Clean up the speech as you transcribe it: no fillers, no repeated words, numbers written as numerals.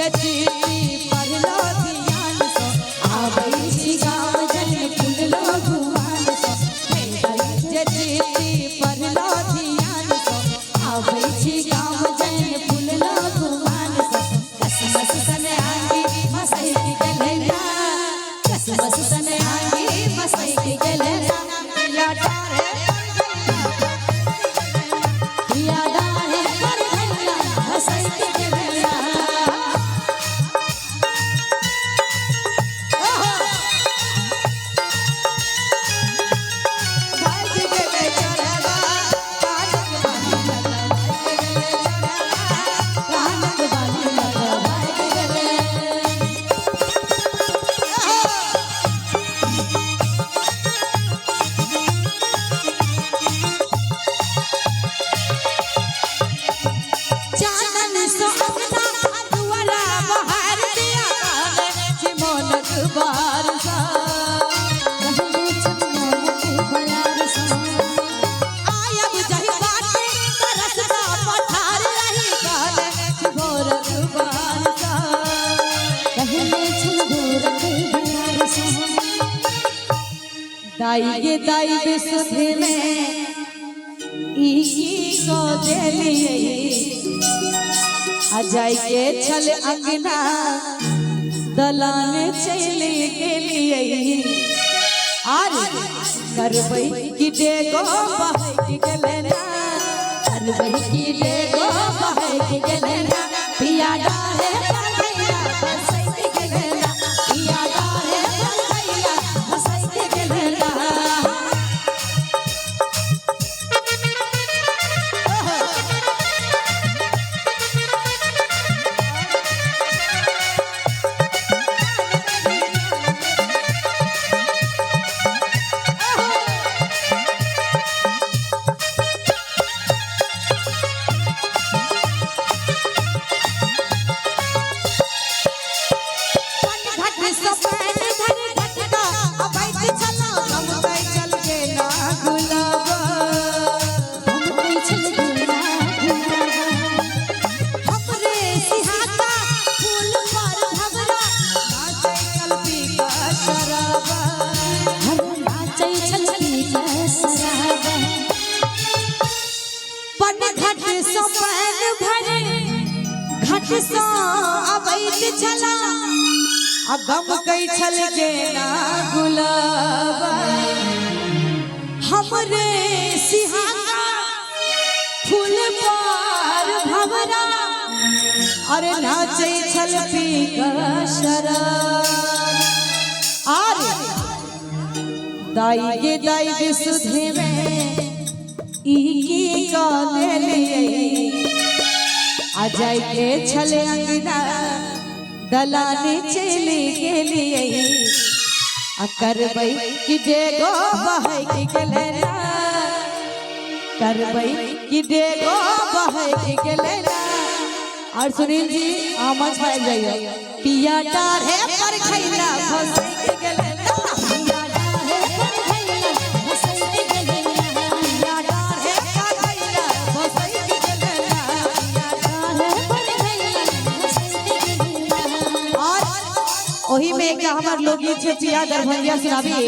जे चिट्ठी पढ़लो ध्यान सँ, आबै छी गाम जन फुललो गुमान सँ। भेजै जे चिट्ठी पढ़लो ध्यान सँ, आबै छी गाम जन फुललो गुमान सँ। कसमस सन आंगी मसैक गेलै ना, कसमस सन आंगी मसैक गेलै ना। पिया डारे पिया डारे पर भैया हसैक गेलै ना। भागि गेलै चोरबा कानक बाली लगा, भागि गेलै चोरबा कानक बाली लगा, भागि गेलै। चानन सो अंगना दुआरा बहार दिया, कहले छी मोनक बार सा, कहले छल मोनक बयार सा। आयब जहि बाटे रसदा पठार रही, कहले छी भोरक बार सा, कहले छल भोरक बयार सा। दाई गे दाई बिसुधि में ई की को देलियै, आ जाय के छल अंगना दलान चलि गेलियै। आर करबै कि डेगो बहक गेलै ना, करबै कि डेगो बहक गेलै ना। पिया डारे पर भैया बसैक गेलै ना, पिया डारे पर भैया बसैक गेलै ना। घट सपन धर घटका अबैत छला, गमकै चल गेला गुलाबा, गमकै छल गेला गुलाबा। हमरे सिहाता फूल पर भवरा नाचै चल पी का शराबा, हम नाचै छल पी के शराबा। पन घट सपन भर घट सँ अबैत छला, आ गमकै छल गेला गुलाबा। हमरे सिहाता फूल पर भवरा अरे नाचै छल पी का शराब। आर दाई गे दाई बिसुधि में ई की क देलियै, आ जाय के छल अंगना दलान चलि गेलियै। आ करबै कि डेगो बहक गेलै ना, करबै कि डेगो बहक गेलै ना। और सुनील जी आमच पायल जाइए, पिया डारे पर खैला फसैक गेलै ना, पिया डारे पर भैया हसैक गेलै ना। पिया डारे पर खैला फसैक गेलै ना, पिया डारे पर भैया हसैक गेलै ना। और ओही में एक हमर लोकगीत छै पिया दरभंगिया सुनाबी।